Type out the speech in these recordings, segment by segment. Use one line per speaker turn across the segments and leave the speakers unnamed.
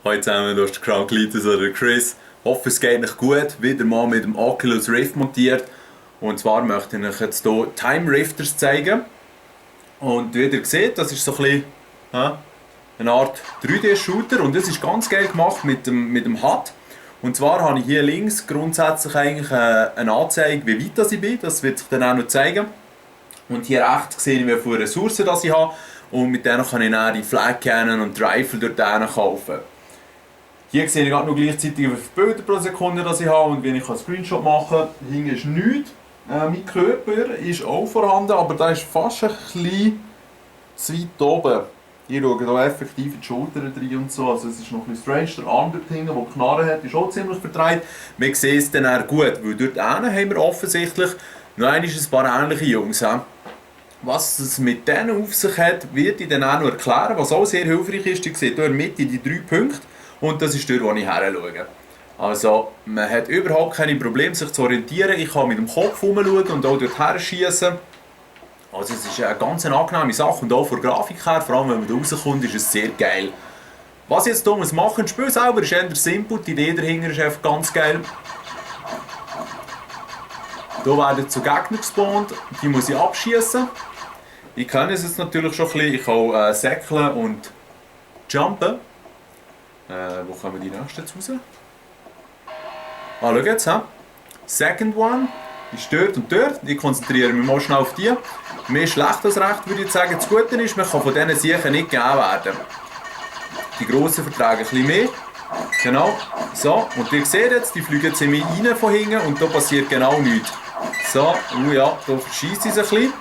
Hallo zusammen, du hast Crown Cletus oder Chris. Hoffe es geht euch gut. Wieder mal mit dem Oculus Rift montiert. Und zwar möchte ich euch jetzt hier Time Rifters zeigen. Und wie ihr seht, das ist so ein bisschen eine Art 3D-Shooter. Und das ist ganz geil gemacht mit dem HUD. Und zwar habe ich hier links grundsätzlich eigentlich eine Anzeige, wie weit ich bin. Das wird sich dann auch noch zeigen. Und hier rechts sehe ich, wie viele Ressourcen ich habe. Und mit denen kann ich dann die Flag Cannon und die Rifle dort kaufen. Hier sehe ich gerade noch gleichzeitig, wie viele Bilder pro Sekunde ich habe und wie ich einen Screenshot machen kann. Hier ist nichts. Mein Körper ist auch vorhanden, aber der ist fast ein bisschen zu weit oben. Ich schaue hier effektiv in die Schultern rein und so. Also es ist noch ein bisschen strange. Der Arm dort hinten, der Knarre hat, ist auch ziemlich verdreht. Wir sehen es dann auch gut, weil dort hinten haben wir offensichtlich noch ein paar ähnliche Jungs. Was es mit denen auf sich hat, wird ich dann auch noch erklären. Was auch sehr hilfreich ist, ihr seht hier in der Mitte die 3 Punkte. Und das ist dort, wo ich her schaue. Also, man hat überhaupt keine Probleme, sich zu orientieren. Ich kann mit dem Kopf herumschauen und auch dort her schießen. Also, es ist eine ganz angenehme Sache. Und auch von der Grafik her, vor allem wenn man da rauskommt, ist es sehr geil. Was ich jetzt hier machen muss, das Spiel selber ist eher simpel. Die Idee dahinter ist einfach ganz geil. Hier werden zu Gegner gespawnt, die muss ich abschießen. Ich kann es jetzt natürlich schon ein bisschen. Ich kann säckeln und jumpen. Wo kommen die nächsten jetzt raus? Schau jetzt. Second one ist dort und dort. Ich konzentriere mich mal schnell auf die. Mehr schlecht als recht, würde ich sagen. Das Gute ist, man kann von diesen sicher nicht gegeben werden. Die grossen vertragen ein bisschen mehr. Genau. So, und ihr seht jetzt, die fliegen ziemlich rein von hinten und da passiert genau nichts. So, ja, da verschießt sie sich ein bisschen.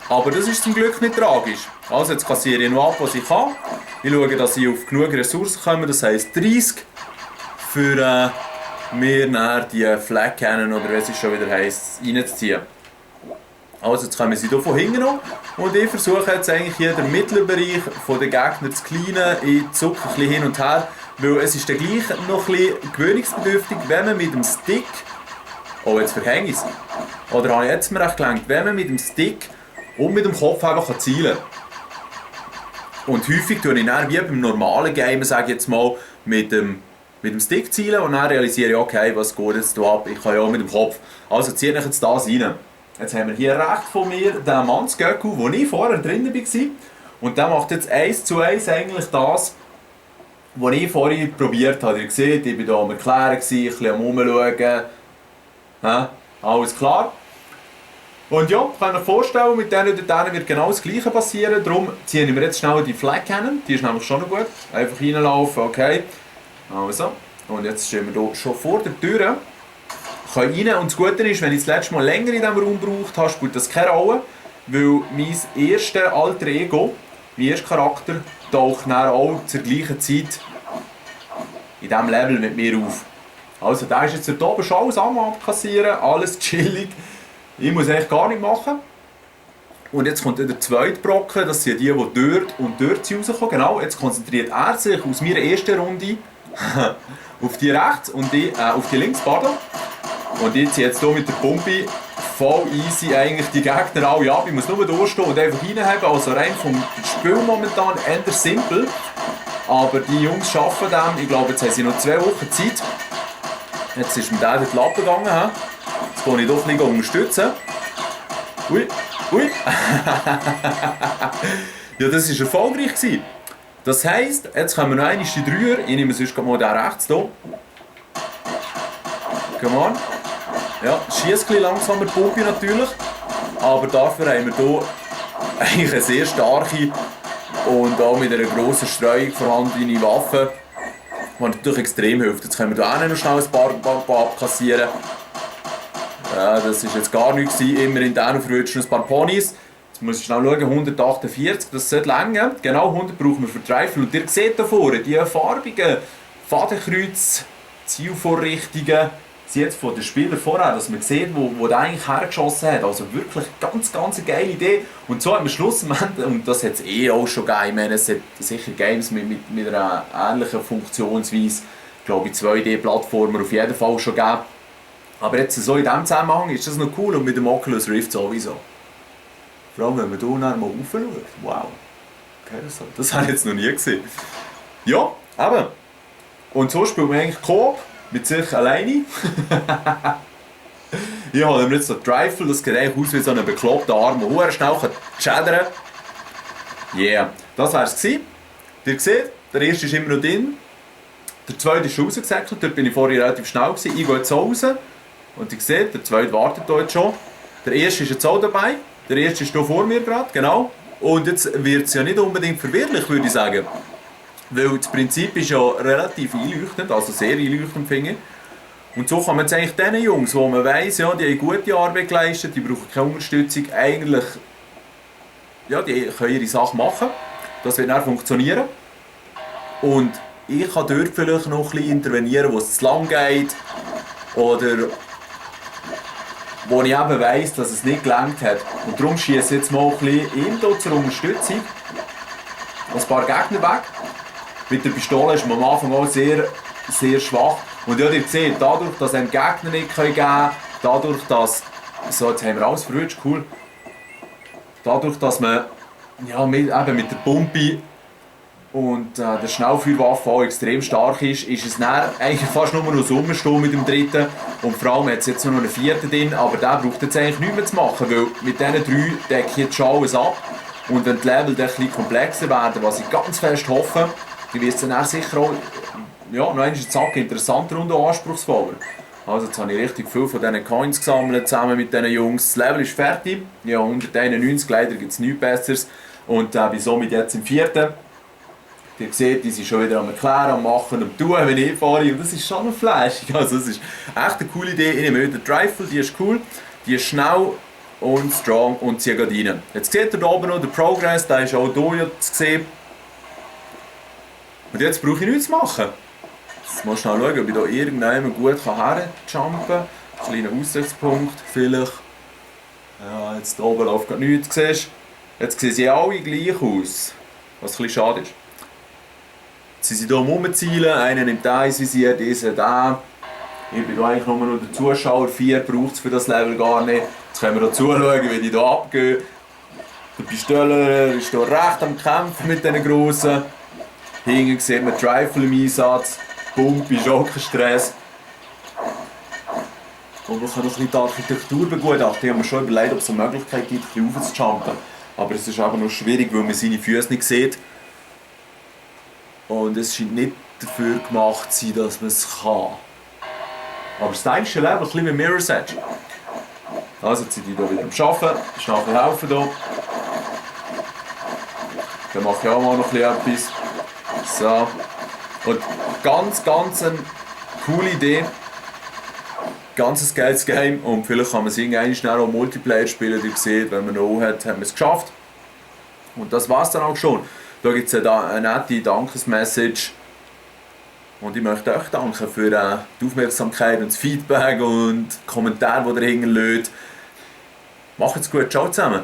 Aber das ist zum Glück nicht tragisch. Also jetzt kassiere ich noch ab, was ich kann. Ich schaue, dass ich auf genug Ressourcen komme, das heisst 30, für mir nachher die Flag Cannon oder was es schon wieder heisst, reinzuziehen. Also jetzt kommen sie hier von hinten noch und ich versuche jetzt eigentlich hier den mittleren Bereich von den Gegnern zu kleinen. Ich zucke ein bisschen hin und her, weil es ist dann gleich noch ein bisschen gewöhnungsbedürftig, wenn man mit dem Stick, oh jetzt verhänge ich es, oder habe ich jetzt mir recht gelenkt, wenn man mit dem Stick und mit dem Kopf einfach zielen kann. Und häufig tue ich dann wie beim normalen Game, sage ich jetzt mal, mit dem Stick zielen und dann realisiere ich, okay, was geht jetzt hier ab, ich kann ja auch mit dem Kopf. Also ziehe ich jetzt das rein. Jetzt haben wir hier rechts von mir den Mannsgöckel, wo ich vorher drin war. Und der macht jetzt 1:1 eigentlich das, was ich vorher probiert habe. Ihr seht, ich war hier am Erklären, ein bisschen am Umschauen. Alles klar. Und ja, ich kann mir vorstellen, mit denen dort wird genau das Gleiche passieren. Darum ziehen wir jetzt schnell die Flag Cannon. Die ist nämlich schon noch gut. Einfach reinlaufen, okay. Also, und jetzt stehen wir hier schon vor der Tür. Ich kann rein und das Gute ist, wenn ich das letzte Mal länger in diesem Raum gebraucht habe, spielt das keine Rolle. Weil mein erster alter Ego, mein erster Charakter, taucht dann auch zur gleichen Zeit in diesem Level mit mir auf. Also da ist jetzt dort oben schon alles abkassieren, alles chillig. Ich muss eigentlich gar nicht machen. Und jetzt kommt der zweite Brocken, das sind die dort und dort rauskommen. Genau, jetzt konzentriert er sich aus meiner ersten Runde auf die rechts und auf die links, pardon. Und ich ziehe jetzt hier mit der Pumpe voll easy eigentlich die Gegner alle ab. Ich muss nur durchstehen und einfach reinhaben. Also rein vom Spiel momentan eher simpel. Aber die Jungs arbeiten dem. Ich glaube, jetzt haben sie noch 2 Wochen Zeit. Jetzt ist mir der durch die Lappen gegangen. Jetzt kann ich doch ein bisschen unterstützen. Ui, ui. Ja, das war erfolgreich. Das heisst, jetzt kommen wir noch einmal die Dreier. Ich nehme sonst mal den rechts hier. Come on. Ja, schießt ein bisschen langsamer, Pumpe natürlich. Aber dafür haben wir hier eigentlich eine sehr starke und auch mit einer grossen Streuung vorhandene Waffe, die natürlich extrem hilft. Jetzt können wir hier auch noch schnell ein paar abkassieren. Ja, das war jetzt gar nichts. Immerhin dann verwünscht ein paar Ponys. Jetzt muss ich schnell schauen, 148, das sollte länger. Genau 100 brauchen wir für die Rifle. Und ihr seht da vorne, die farbigen Fadenkreuz, Zielvorrichtungen, sind jetzt von den Spielern vorher, dass man sieht, wo der eigentlich hergeschossen hat. Also wirklich ganz eine geile Idee. Und so am Schluss, und das hat es auch schon gegeben, ich meine, es hat sicher Games mit einer ähnlichen Funktionsweise, glaube ich, 2D-Plattformer auf jeden Fall schon gegeben. Aber jetzt so in diesem Zusammenhang ist das noch cool und mit dem Oculus Rift sowieso. Vor allem, wenn man hier mal rauf schaut. Wow. Okay, das habe ich jetzt noch nie gesehen. Ja, Eben. Und so spielt man eigentlich Coop mit sich alleine. Ich habe mir jetzt so die Rifle, das sieht eigentlich aus wie so ein bekloppter Arm, der sehr schnell schädern kann. Yeah, das wär's gewesen. Ihr seht, der erste ist immer noch drin. Der zweite ist schon rausgesäckelt, dort bin ich vorher relativ schnell gewesen. Ich gehe jetzt so raus. Und ihr seht, der zweite wartet hier jetzt schon. Der erste ist jetzt auch dabei. Der erste ist hier vor mir gerade, genau. Und jetzt wird es ja nicht unbedingt verwirrlich, würde ich sagen. Weil das Prinzip ist ja relativ einleuchtend, also sehr einleuchtend finde ich. Und so kann man jetzt eigentlich diesen Jungs, wo man weiss, ja, die haben gute Arbeit geleistet, die brauchen keine Unterstützung, eigentlich, ja, die können ihre Sache machen. Das wird dann funktionieren. Und ich kann dort vielleicht noch ein bisschen intervenieren, wo es zu lang geht. Oder wo ich eben weiss, dass es nicht gelangt hat. Und darum schieße ich jetzt mal ein bisschen ihm hier zur Unterstützung ein paar Gegner weg. Mit der Pistole ist man am Anfang auch sehr, sehr schwach. Und ja, ihr seht, dadurch, dass einem Gegner nicht geben können, dadurch, dass... So, jetzt haben wir alles verrutscht, cool. Dadurch, dass man ja, eben mit der Pumpe und der Schnellfeuerwaffe auch extrem stark ist es dann eigentlich fast nur noch Sommerstehen mit dem dritten. Und vor allem hat es jetzt noch einen vierten drin, aber der braucht jetzt eigentlich nichts mehr zu machen, weil mit diesen drei decke ich jetzt schon alles ab. Und wenn die Level dann ein bisschen komplexer werden, was ich ganz fest hoffe, dann wird es dann sicher auch ja, noch eine Zack interessanter und auch anspruchsvoller. Also jetzt habe ich richtig viel von diesen Coins gesammelt, zusammen mit diesen Jungs. Das Level ist fertig. Ja, 191, leider gibt es nichts Besseres. Und bin somit jetzt im vierten. Ihr seht, die sind schon wieder am Erklären, am Machen, am Tun, wenn ich fahre. Und das ist schon noch flashig. Also es ist echt eine coole Idee. Ich nehme wieder die Rifle, die ist cool, die ist schnell und strong und sie geht rein. Jetzt seht ihr hier oben noch den Progress, der ist auch hier zu sehen. Und jetzt brauche ich nichts zu machen. Jetzt muss ich schnell schauen, ob ich hier irgendjemand gut herjumpen kann. Kleiner Aussichtspunkt vielleicht. Ja, jetzt hier oben läuft gerade nichts, siehst. Jetzt sehen sie alle gleich aus, was ein bisschen schade ist. Jetzt sind sie hier rumzielen, einer nimmt eins Visier, dieser da. Ich bin hier eigentlich nur noch der Zuschauer, 4 braucht es für das Level gar nicht. Jetzt können wir hier zuschauen, wie die hier abgehen. Der Pistoler ist hier recht am Kämpfen mit diesen Grossen. Hinten sieht man die Rifle im Einsatz. Pumpe ist auch kein Stress. Und wir können noch ein bisschen die Architektur begutachten. Ich habe mir schon überlegt, ob es eine Möglichkeit gibt, ein bisschen raufzujumpen. Aber es ist aber noch schwierig, weil man seine Füße nicht sieht. Und es scheint nicht dafür gemacht zu sein, dass man es kann. Aber das stylische Level, ein bisschen wie Mirror's Edge. Also jetzt sind die hier wieder am Arbeiten, schnell ein bisschen helfen hier. Dann mache ich auch mal noch ein bisschen etwas. So. Und ganz eine coole Idee. Ganz geiles Game und vielleicht kann man es irgendwann schnell auch Multiplayer spielen. Ihr seht, wenn man noch hat, haben wir es geschafft. Und das war es dann auch schon. Da gibt es eine nette Dankesmessage. Und ich möchte euch danken für die Aufmerksamkeit und das Feedback und die Kommentare, die ihr hinterlässt. Macht's gut, ciao zusammen.